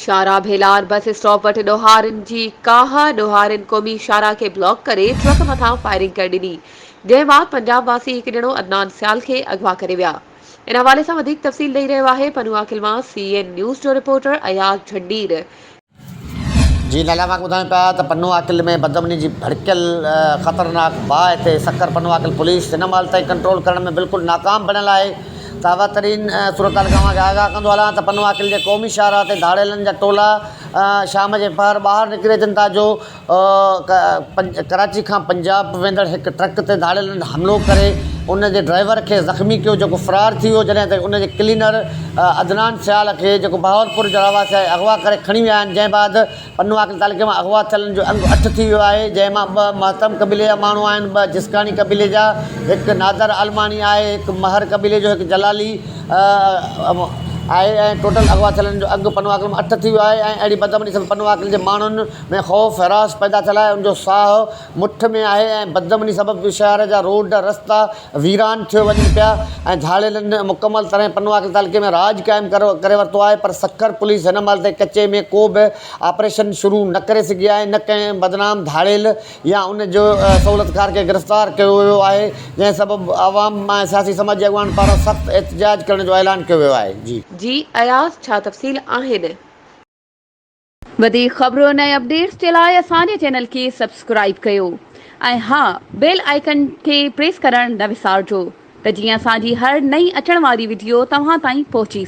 شاهراهه Bhelar bus stop وٽ ڏوهارين جي ڪاهه، ڏوهارين قومي شاهراهه کي بلاڪ ڪري ٽرڪ مٿان فائرنگ ڪري ڏني، جنهن بعد پنجاب واسي هڪ ڄڻو عدنان سيال کي اغوا ڪري ويا. ان حوالي سان وڌيڪ تفصيل ڏئي رهيو آهي پنوعاقل مان سي اين نيوز جو رپورٽر اياز جهنڊير. جي لالا اوهان کي ٻڌايون پيا ته پنوعاقل ۾ بدامني جي ڀڙڪيل خطرناڪ باهه تي سکر پنوعاقل پوليس هن مهل تائين ڪنٽرول ڪرڻ ۾ بلڪل ناڪام بڻيل آهي. تازه ترين صورتحال کان اوهان کي آگاهه ڪندو هلان ته پنوعاقل جي قومي شاهراهه تي ڌاڙيلن جا ٽولا شام جي پهر ٻاهر نڪري اچن ٿا جو ڪراچي کان پنجاب ويندڙ هڪ ٽرڪ تي ڌاڙيلن حملو ڪري ان جي ڊرائيور کي زخمي ڪيو جيڪو فرار ٿي ويو جڏهن ته ان جي ڪلينر عدنان سيال کي جيڪو بهاولپور جو رهواسي آهي اغوا ڪري کڻي ويا آهن جنهن بعد پنوعاقل تعلقي مان اغوا ٿيلن جو انگ اٺ ٿي ويو آهي، جنهن مان ٻه مهتم قبيلي جا ماڻهو آهن، ٻه جسڪاڻي قبيلي جا، هڪ نادر عالماڻي آهي، هڪ مهر قبيلي جو، هڪ جلالي آهي ۽ ٽوٽل اغوا ٿيلن جو انگ پنوعاقل مان اٺ ٿي ويو آهي ۽ اهڙي بدامني سبب پنوعاقل جي ماڻهن ۾ خوف هراس پيدا ٿيل آهي، ان جو ساهه مٺ ۾ آهي ۽ بدامني سبب شهر جا روڊ رستا ويران ٿيو وڃن پيا ۽ ڌاڙيلن مڪمل طرح پنوعاقل تعلقي ۾ راڄ قائم ڪري ورتو آهي پر سکر پوليس هن مهل تائين ڪچي ۾ ڪو به آپريشن شروع نه ڪري سگهي آهي نه ڪنهن بدنام ڌاڙيل يا ان جو سهولتڪار کي گرفتار ڪيو ويو آهي جنهن سبب عوام ۽ سياسي سماجي اڳواڻن پاران سخت احتجاج ڪرڻ جو اعلان ڪيو ويو آهي جي. جي اياز ڇا تفصيل آهن. وڌيڪ خبرن ۽ اپڊيٽس جي لاء اسان جي چينل کي سبسڪرائيب ڪيو ۽ ها بيل آئيڪن کي پريس ڪرڻ نه وسارجو ته جيئن اسان جي هر نئين اچڻ واري وڊيو توهان تائين پهچي.